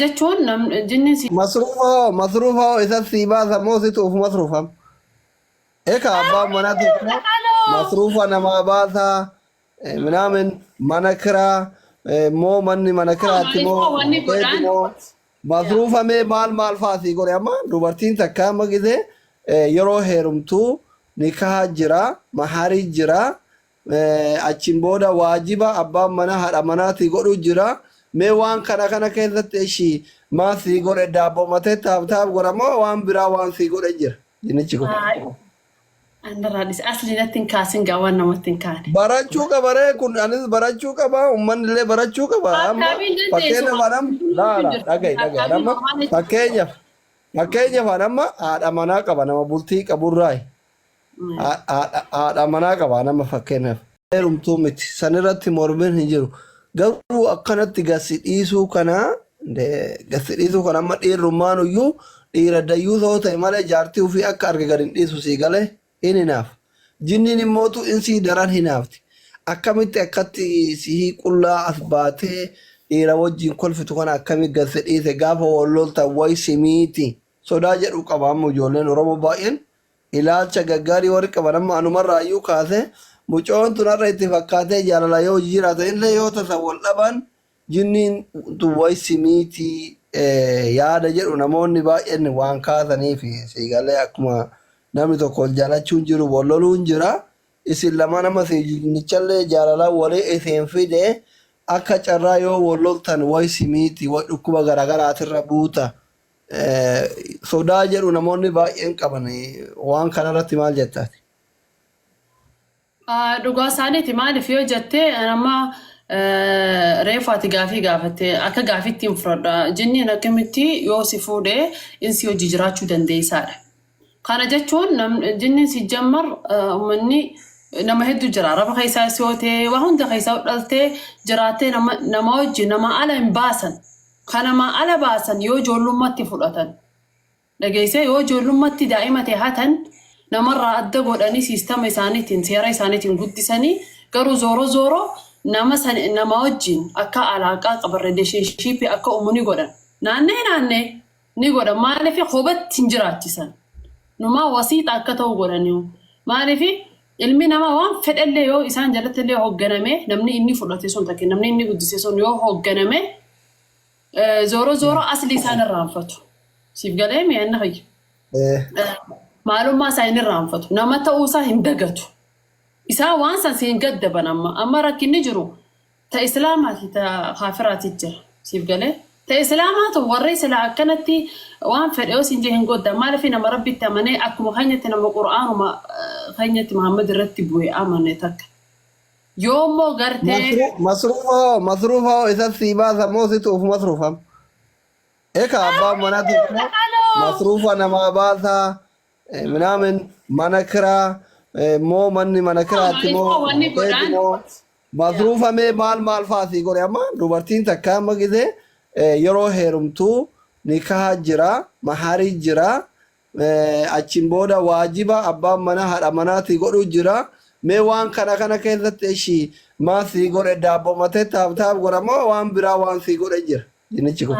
Jechuun namni jinniin si Masruufa hoo masruufa hoo isa sii baasa moo situ of masruufam? Eka abbaan manaa tokko masruufa namaa baasaa minaamin mana kiraa moo manni mana kiraatti moo Wanni keeti godhaan moo masruufa mee maal maal faa sii godhe amma dubartiin takka amma gisee yeroo heerumtuu nikaha jira maharii jira Achiin booda waajiba abbaan manaa haadha manaatii godhu jira. Mee waan kana kana keessatti ishii maal sii godhe daabboo matee taaf taaf godha moo waan biraa waan sii godhe jira jinnichi kun. Andarraa dhis asli natti hin kaasin gaa waan namatti hin kaane. Barachuu qaba ree kun anis barachuu qaba uummanni illee barachuu qaba amma Taappaabiin dandeessu. fakkeenyaaf anam laala dhaga'i dhaga'i amma fakkeenyaaf fakkeenyaaf anamma haadha manaa qaba nama bultii qaburraayi Haadha manaa qaba nama fakkeenyaaf. Heerumtuu miti sanirratti mormiin hin jiru. Garuu akkanatti gasi dhiisuu kana gasi dhiisuu kana amma dhiirrummaan iyyuu dhiira dayyuu yoo ta'e malee jaartii ofii akka arge gad hin dhiisu sii galee hin hinaafu. Jinniin immootu insii daran hinaafti. Akkamitti akkatti sihii qullaa as baatee dhiira wajjin kolfitu kana akkamitti gasi dhiise gaafa wal loltan wayi simiiti sodaa jedhu qaba amma ijoolleen Oromoo baay'een Ilaalcha gaggaarii warri qaban amma anumarraayyuu kaasee mucoon tun har'a itti fakkaatee jaalala yoo hojii jiraatan illee yoo tasa wal dhaban jinniin tun way simiitii yaada jedhu namoonni baay'een waan kaasaniif siigalee akkuma namni tokko wal jaalachuun jiru wal loluun jira isin lamaan amma si jinnichallee jaalalaan walii isin fide akka carraa yoo wal loltan way simiitii way dhukkuba garaagaraatirra buuta sodaa jedhu namoonni baay'een qaban waan kanarratti maal jettaati? Dhugaa isaaniiti maaliif yoo jette amma reefu ati gaafii gaafatte akka gaafiitti hin fudhadha. Jinniin akkamitti yoo si fuudhe insi hojii jiraachuu dandeessaadha. Kana jechuun jinniin si jammar uummanni nama hedduu jira. Araba keessaa si yoo ta'e waa hunda keessaa dhaltee jiraattee nama wajjin nama ala hin baasan. Ka namaa ala baasan yoo ijoollummaatti fudhatan. Dhageessee yoo ijoollummaatti daa'ima ta'e hatan namarraa adda godhanii siistama isaaniitiin seera isaaniitiin guddisanii garuu zooro zooro nama san nama wajjin akka alaaqaa qaban relationship akka uumu ni godhan. Naannee naannee ni godhan maaliif kophatti hin jiraachisan. Numaa wasiixa akka ta'u godhanii maaliif ilmi namaa waan fedhellee yoo isaan jalatti illee hoogganame namni inni fudhate sun takka namni inni guddise sun yoo hoogganame zooro zooro asli isaan irraanfatu. Siif galee mi'anna kiyya. Maalummaa isaa hin irraanfatu. Nama ta'uu isaa hin dagatu. Isaan waan san siin gaddaban amma. Amma rakkinni jiru ta islaamaati ta kaafiraati jira. Siif galee. Ta islaamaatu warri silaa akkanatti waan fedhe yoo siin jee hin godda. Maaliif nama rabbitti amanee akkuma keenyatti nama qura'aanuma keenyatti Muhammad irratti bu'e amane takka. Yoo immoo gartee Masruufa hoo masruufa hoo isa sii baasa moo situ of masruufam? Eka abbaan manaa tokko masruufa namaa baasaa minaamin mana kiraa moo manni mana kiraatti moo Wanni keeti godhaan moo masruufa mee maal maal faa sii godhe amma dubartiin takka amma gisee yeroo heerumtuu nikaha jira maharii jira Achiin booda waajiba abbaan manaa haadha manaatii godhu jira. Mee waan kana kana keessatti ishii maal sii godhe daabboo matee taaf taaf godha moo waan biraa waan sii godhe jira jinnichi kun.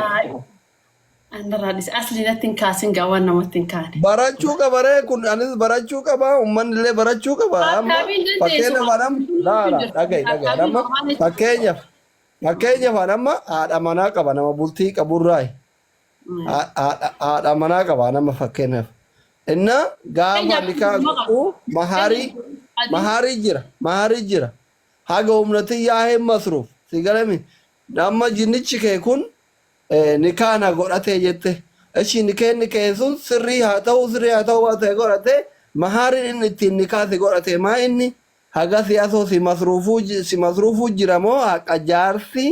Andarraa dhis asli natti hin kaasin gaa waan namatti hin kaane. Barachuu qaba ree kun anis barachuu qaba uummanni illee barachuu qaba amma Taappaabiin dandeessu. fakkeenyaaf anam laala dhaga'i dhaga'i amma fakkeenyaaf fakkeenyaaf anamma haadha manaa qaba nama bultii qaburraayi Haadha manaa qaba nama fakkeenyaaf. Inna gaafa nikaa godhu mahaarii mahaarii jira mahaarii jira haga humna tiyyaa hin masruuf si galami amma jinnichi kee kun nikaa na godhatee jette ishi nikeenni kee sun sirrii haa ta'u sirrii haa ta'u baate godhate mahaariin inni ittiin nikaa si godhate maa inni haga si asoo si masruufuu si masruufuu jira moo haqa jaarsi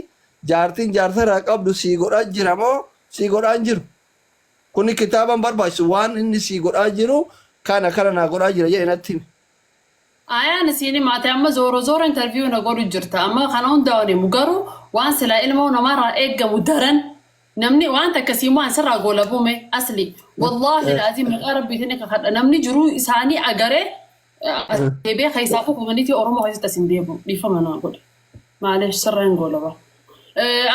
Jaartiin jaarsa irraa qabdu sii godhaa jira moo sii godhaa hin jiru? Kuni kitaaba hin barbaachisu waan inni sii godhaa jiru kana kana naa godhaa jira jedhi natti himi. Ayaan isiin hima ati amma zooro zooro interview na godhu jirta amma kana hundaa hin himu garuu waan silaa ilmoo namaarraa eeggamu daran namni waan takka siin waan sirraa goolabume asli wallaahi laaziim maqaa rabbiitiin kakadha namni jiruu isaanii agaree as deebi'ee keessaafuu koominitii Oromoo keessatti as hin deebi'u dhiifama naa godhe. Maaliif sirra hin goolaba.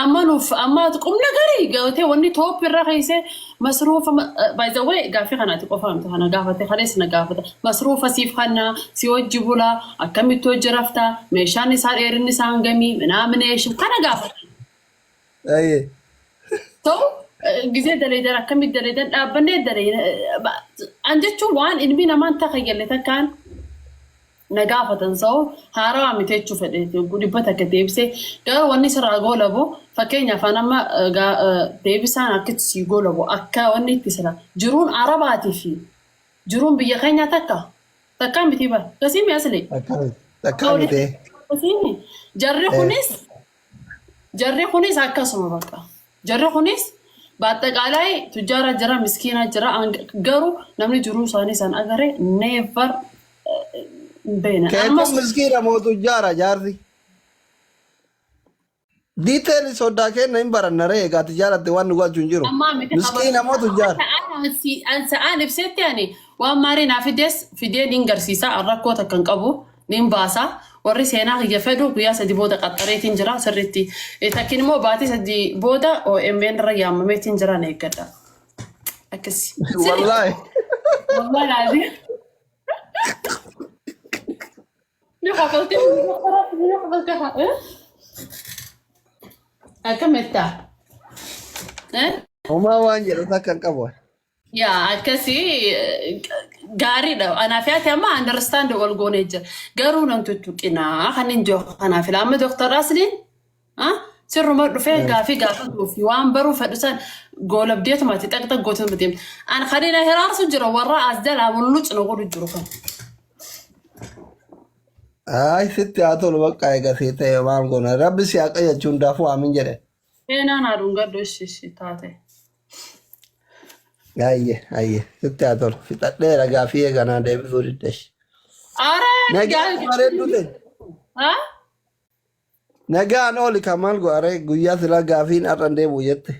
Amma nuuf amma qubna garii gabatee wanni toop irra keesse masruufa. By the way, gaaffii kanaati qofa miti kana gaafate, kalees na gaafata. Masruufa siif kanna, si hojji bulaa, akkamitti hojii raftaa, meeshaan isaa dheerinni isaa hangamii minaaminee kana gaafata. So gisee daleedan akkamitti daleedan dhaabbannee daleedan an jechuun waan ilmi namaan takayyalle takkaan na gaafatan. So haarawaa miti jechuu fedhe 100 deebisee. Garuu wanni sirraa goolabu, fakkeenyaaf an amma deebisaan akkitti sii goolabu, akka wanni itti sira jiruun arabaatii fi jiruun biyya keenyaa takka takkaa miti bara gasii mi'aslee. Takkaa miti. Jarri kunis akkasuma bakka jarri kunis በአጠቃላይ tujjaara jira, miskiina jira, garuu namni jiruu isaanii san agare never hin beekne. Keetuun miskiina moo tujjaara jaarsi? Detail sodaa kenna hin baranna ree, egaa tijaaraatti waan nu galchu hin jiru. Miskiina moo tujjaara? An sa'aan ibsetti ani waan maarii naa fides fidee nin garsiisa. An rakkoo takka hin qabu, nin baasa. Warri seenaa kiyya fedhu guyyaa 3 booda qaxxareetiin jira sirriitti. Takkin immoo baatii 3 booda OMN irra yaamameetiin jira, na eeggadha. Akkasi. Wallaahi. Wallahi laazim. Ni kofaltee, ni kofaltee. Akkamitti? Homaa waan jedhu takka hin qabu. Yaa, akkasii gaariidha. Anaaf yaate amma understand wal goonee jira. Garuu nan tuttuqinaa kan hin jiru kanaaf ila amma Dooktar Asliin sirruma dhufee gaafii gaafatuuf waan baruu fedhu san goolabdeetumati xaqxaq gootuma deemte. An kan inni hiraarsu jira warra as jalaa mulluc na godhu jiru kan. Ay, sitti haa tolu, bakka egaa sii ta'e maal goona. Rabbi si haa qajeelchu hundaafuu, aamin jedhe. Seenaan haadhuun gaddu ishi taate. Ayye ayye, sitti haa tolu. Fixadheera gaafii eeganaa deebisuu diddesh. Ara. Nagaan bareedduu ta'e. Ha? Nagaan ooli kan maal godhare guyyaa silaa gaafiin har'an deebi'u jette.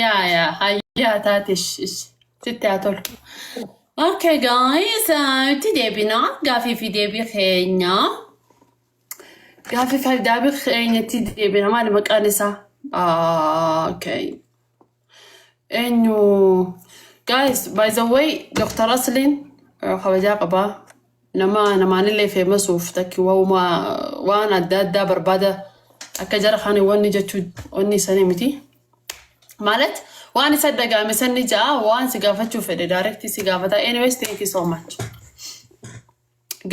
Yaa yaa, hayyaa taate, sitti haa tolu. Okay guys, itti deebina gaafii fi deebii keenya. Gaafii fi deebii keenya itti deebina. Maali maqaan isaa? Ah, okay. Eenyu? Guys, by the way, Dr. Aslin kabajaa qabaa. Nama namaanillee feemasuuf takki waa'uma waan adda addaa barbaada akka jara kana wanni jechuu wanni isanii miti. ማለት waan isa dhaga'ame sanni ja'a, waan si gaafachuu fedhe direct si gaafata. Anyways, thank you so much.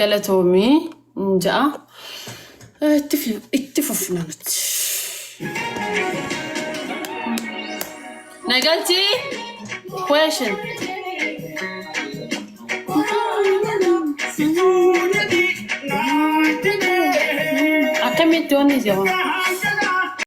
Galatoomii ja'a. Itti fufna nuti. Nagalchi question. Akkamitti wanni jedhama?